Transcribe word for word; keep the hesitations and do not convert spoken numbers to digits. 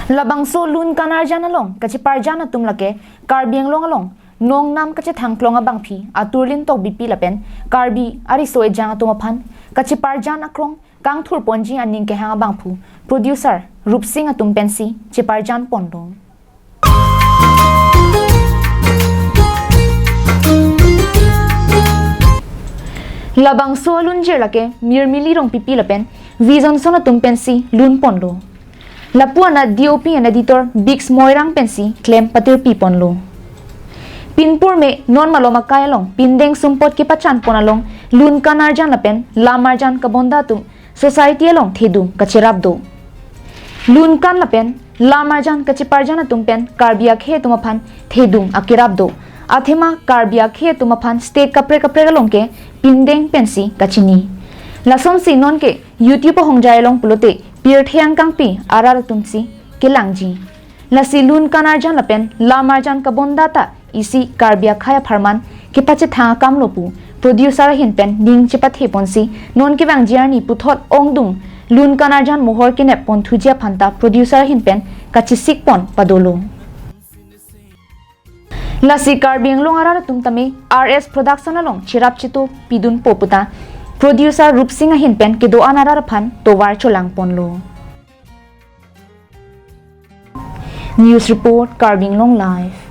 Labangso lun kan arjan along kacheparjan atum lake Karbi Anglong along nongnam kachethang klong abangpi Aturlin Tokbipi lapen Karbi ariso ejang atum aphan kacheparjan akrong kangthurponji aning kehang abangphu producer Rupsing atum pensi cheparjan ponlo. Labangso alunjir lake Mirmili Rongpipi lapen Vision Son atum pensi lun ponlo. Lapu anat D O P and editor Biggs Moirang pensi klem patirpi ponlo. Pinpur me non malom akai along pindeng sumpot kepachan pon along lun kan arjan lapen lam arjan kabonda atum society along thedung kacherap do. Lun kan lapen lam arjan kacheparjan atum pen Karbi akhei atum aphan thedung akerap do. Athema Karbi akhei atum aphan state kaprek kaprek along ke pindeng pensi kachini. Lasonsi nonke YouTube ahongjai along pulote pirthe angkangpi arat atumsi kelangji. Lasi lun kan arjan lapen lam arjan kabonda ta isi Karbi akhei apharman kepachethang akam lo pu producer ahin pen ning chepathe ponsi non kevangji arni puthot ongdung lun kan arjan mohor kenep pon thuji aphan ta producer ahin pen kachesik pon padolo. Lasi Karbi Anglong arat atum tame R S Production along cherap cheto pidunpo puta producer Rupsing ahin pen kedo-an arat aphan tovar cholang ponlo. News report, Karbi Anglong Live.